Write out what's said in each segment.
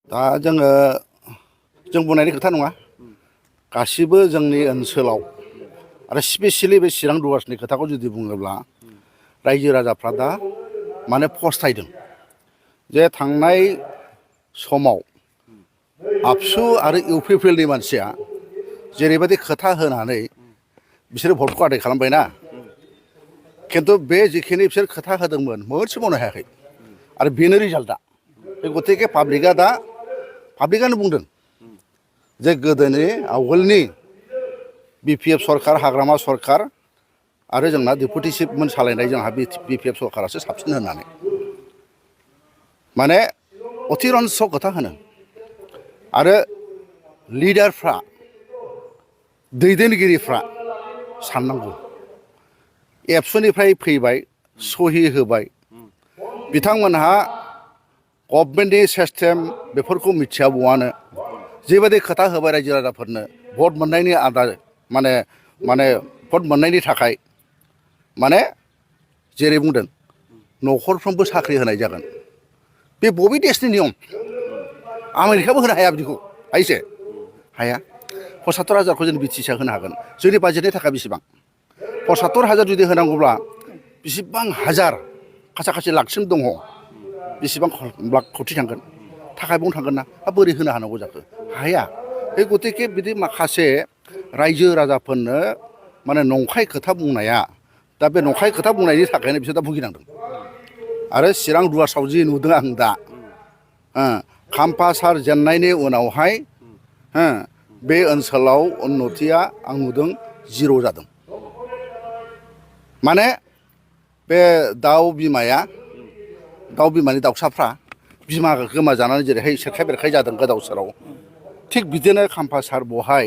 दा जों बुंनायनि खोथा नङा गासिबो जोंनि ओनसोलाव आरो स्पेसियेलि बे चिरां डुवार्सनि खोथाखौ जुदि बुङोब्ला रायजो राजाफ्रा दा माने फस्थायदों जे थांनाय समाव आबसु आरो इउ पि पि एलनि मानसिया जेरैबायदि खोथा होनानै बिसोरो भटखौ आदाय खालामबायना खिन्थु बे जिखिनि बिसोर खोथा होदोंमोन मोनसे मावनो हायाखै आरो बेनो रिजाल्टआ बे गतिके पाब्लिकानो बुंदों जे गोदोनि आवगोलनि बि पि एफ सरकार हाग्रामा सरकार आरो जोंना डेपुटि चिफमोन सालायनाय जोंहा बि पि एफ सरकारासो साबसिन होननानै माने अतिरन्स खोथा होनो आरो लिडारफ्रा दैदेनगिरिफ्रा साननांगौ एबसुनिफ्राय फैबाय सहि होबाय बिथांमोनहा गभर्नमेन्टनि सिस्टेम बेफोरखौ मिथियाबौआनो जेबायदि खोथा होबाय रायजो राजाफोरनो भट मोननायनि आदार माने भट मोननायनि थाखाय माने जेरै बुंदों न'खरफ्रोमबो साख्रि होनाय जागोन बे बबे देशनि नियम आमेरिकाबो होनो हाया बिदिखौ हायोसे हाया 75,000खौ जों बिटिसिआ होनो हागोन जोंनि बाजेटनि थाखाय बेसेबां 75,000 जुदि होनांगौब्ला बेसेबां हाजार खाथि लाखसिम दङ बेसेबां लाख खौथि थांगोन थाखाय बावनो थांगोन ना बोरै होनो हानांगौ जाखो हाया बे गतिके बिदि माखासे रायजो राजाफोरनो माने नंखाय खोथा बुंनाया दा बे नंखाय खोथा बुंनायनि थाखायनो बिसोर दा भुगिनांदों आरो चिरां डुवार्सआव जि नुदों आं दा खाम्फा सार जेननायनि उनावहाय बे ओनसोलाव उन्नतिया आं नुदों जिर' जादों माने बे दाउ बिमानि दाउसाफ्रा बिमा गोमाजानानै जेरैहाय सेरखाय बेरखाय जादों गोदाव सोराव थिग बिदिनो खाम्फा सार बहाय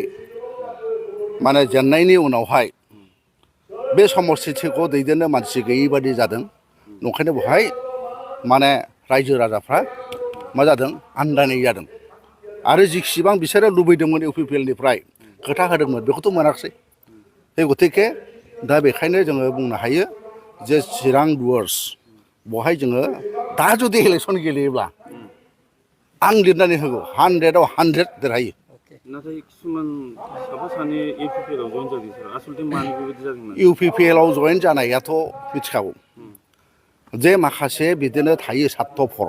माने जेननायनि उनावहाय बे समस्थिखौ दैदेननो मानसि गैयै बादि जादों नंखायनो बहाय माने रायजो राजाफ्रा मा जादों आन्दायनाय जादों आरो जिसिबां बिसोरो लुबैदोंमोन इउ पि पि एलनिफ्राय खोथा होदोंमोन बेखौथ' मोनाखिसै बे गतिके दा बेखायनो जोङो बुंनो हायो जे चिरां डुवार्स बहाय जोङो दा जुदि इलेक्सन गेलेयोब्ला आं लिरनानै होगौ 100आव 100 देरहायो नाथाय किसुमान साफा सानै इउ पि पि एलआव जइन जादों सार आसलथे मानो बेबायदि जादोंमोन इउ पि पि एलआव जइन जानायाथ' मिथिखागौ जे माखासे बिदिनो थायो सार्टफोर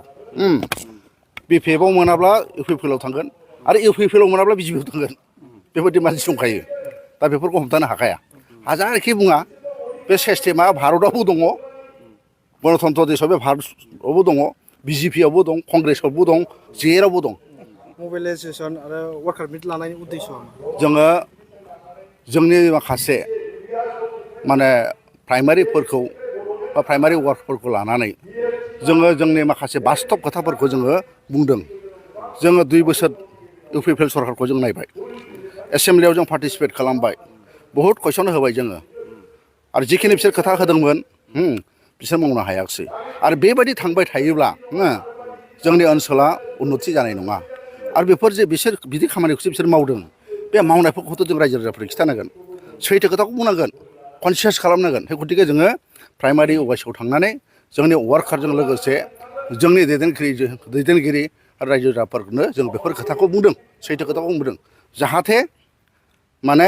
बि पि एफआव मोनाब्ला इउ पि पि एलआव थांगोन आरो इउ पि पि एलआव मोनाब्ला बिजेपिआव थांगोन बेबायदि मानसि दंखायो दा बेफोरखौ हमथानो हाखाया हाजारखि बुङा बे सिस्टेमा भारतआवबो दङ गणतन्त्र देशआव बे भारतआवबो दङ बिजेपिआवबो दं कंग्रेसआवबो दं जेरावबो दं मबिलाइजेसन आरो वार्कार मिट लानायनि उद्देश्यआ जोङो जोंनि माखासे माने प्राइमारिफोरखौ बा प्राइमारि वार्कफोरखौ लानानै जोङो जोंनि माखासे बास्तब खोथाफोरखौ जोङो बुंदों जोङो 2 बोसोर इउ पि पि एल सरकारखौ जों नायबाय एसेमब्लियाव जों पार्टिसिपेट खालामबाय बहुद कुइसन होबाय जोङो आरो जिखिनि बिसोर खोथा होदोंमोन बिसोर मावनो हायाखिसै आरो बेबायदि थांबाय थायोब्ला जोंनि ओनसोला उन्नति जानाय नङा आरो बेफोर जे बिसोर बिदि खामानिखौसो बिसोर मावदों बे मावनायफोरखौथ' जों रायजो राजाफोरनो खिन्थानांगोन सैथो खोथाखौ बुंनांगोन कनसियास खालामनांगोन बे गतिके जोङो प्राइमारि अवाइसआव थांनानै जोंनि वार्कारजों लोगोसे जोंनि दैदेनगिरि आरो रायजो राजाफोरनो जों बेफोर खोथाखौ बुंदों सैथो खोथाखौ बुंदों जाहाथे माने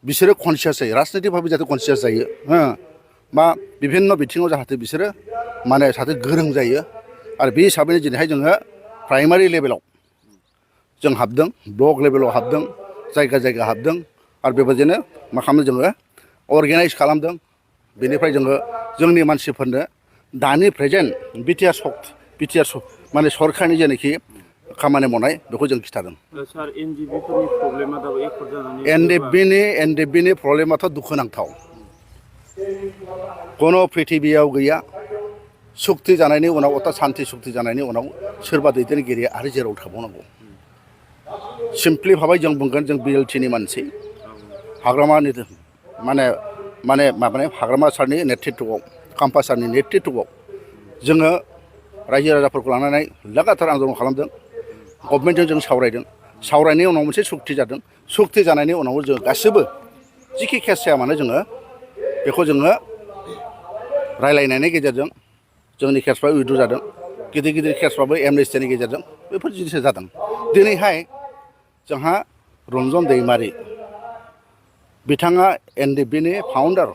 बिसोरो कनसियास जायो राजनितिक भाबै जाहाथे कनसियास जायो बा बिभिन्न बिथिङाव जाहाथे बिसोरो माने जाहाथे गोरों जायो आरो बे हिसाबैनो दिनैहाय जोङो प्राइमारि लेभेलाव जों हाबदों ब्लक लेभेलाव हाबदों जायगा हाबदों आरो बेबायदिनो मा खालामदों जोङो अर्गेनाइज खालामदों बेनिफ्राय जोङो जोंनि मानसिफोरनो दानि प्रेजेन्ट बिटिआर माने सरकारनि जेनाखि खामानि मावनाय बेखौ जों खिन्थादों सार एनडिबिफोरनि प्रब्लेमा दाबो एकर्ड जानानै एनडिबिनि प्रब्लेमाथ' दुखुनांथाव कोनो प्रिथिबियाव गैया सुक्ति जानायनि उनाव अर्थात सान्ति सुक्ति जानायनि उनाव सोरबा दैदेनगिरिया आरो जेराव थाबावनांगौ सिम्पलि भाबै जों बुंगोन जों बिएलटिनि मानसि हाग्रामानि माने हाग्रामा सारनि नेतृत्वआव खाम्फा सारनि नेतृत्वआव जोङो रायजो राजाफोरखौ लानानै लागातार आन्दलन खालामदों गभर्नमेन्टजों जों सावरायनायनि उनाव मोनसे सुक्ति जादों सुक्ति जानायनि उनाव जों गासिबो जिखि केस जाया मानो जोङो बेखौ जोङो रायलायनायनि गेजेरजों जोंनि केसफ्रा उइद्र' जादों गिदिर गिदिर केसबाबो एमनेस्टिनि गेजेरजों बेफोर जिनिसा जादों दिनैहाय जोंहा रन्जन दैमारि बिथाङा एनडिएफबिनि फाउन्डार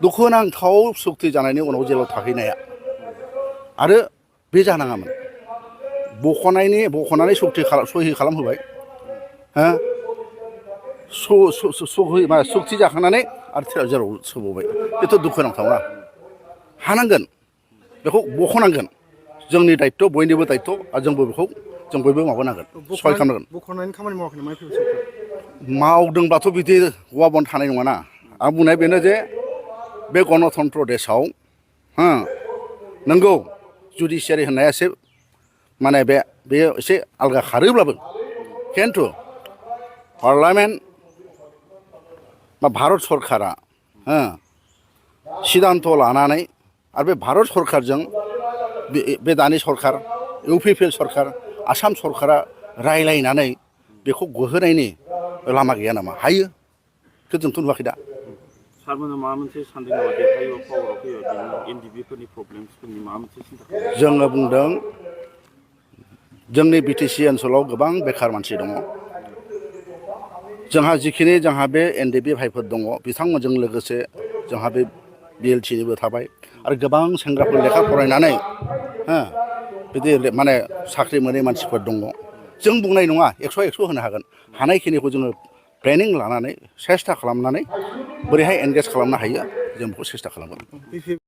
दुखुनांथाव सुक्ति जानायनि उनाव जेलाव थाहैनाया आरो बे जानाङामोन बख'नानै सहि खालामहोबाय हो सुक्ति जाखांनानै आरो जेराव सोबावबाय बेथ' दुखुनांथावना हानांगोन बेखौ बख'नांगोन जोंनि दायित्व बयनिबो दायित्व आरो जोंबो बेखौ जों बयबो माबानांगोन सहाय खालामनांगोन बख'नायनि खामानि मावाखै नामा फैबाय सरकार मावदोंबाथ' बिदि औवा बन थानाय नङाना आं बुंनाय बेनो जे बे गणतन्त्र देशआव हो नंगौ जुडिसियारि होननाया एसे माने बेयो एसे आलगा खारोब्लाबो खिन्थु पार्लामेन्ट बा भारत सरकारा हो सिद्धान्त लानानै आरो बे भारत सरकारजों बे दानि सरकार इउपिपिएल सरकार आसाम सरकारा रायलायनानै बेखौ गोहोनायनि लामा गैया नामा हायो बेखौ जोंथ' नुवाखै दा सारमोना माबा मोनसे सानदों नामा देरहायोबा पावाराव फैयोबा बेनि एनडिएफबिफोरनि प्रब्लेमसफोरनि माबा मोनसे सिन्था खालामदों जोङो बुंदों जोंनि बिटिसि ओनसोलाव गोबां बेखार मानसि दङ जोंहा बे एनडिएफबि भाइफोर दङ बिथांमोनजों लोगोसे जोंहा बे बिएलटिनिबो थाबाय आरो गोबां सेंग्राफोर लेखा फरायनानै हो बिदि माने साख्रि मोनै मानसिफोर दङ जों बुंनाय नङा 100 होनो हागोन हानायखिनिखौ जोङो प्लेनिं लानानै सेस्था खालामनानै बोरैहाय एंगेज खालामनो हायो जों बेखौ सेस्था खालामगोन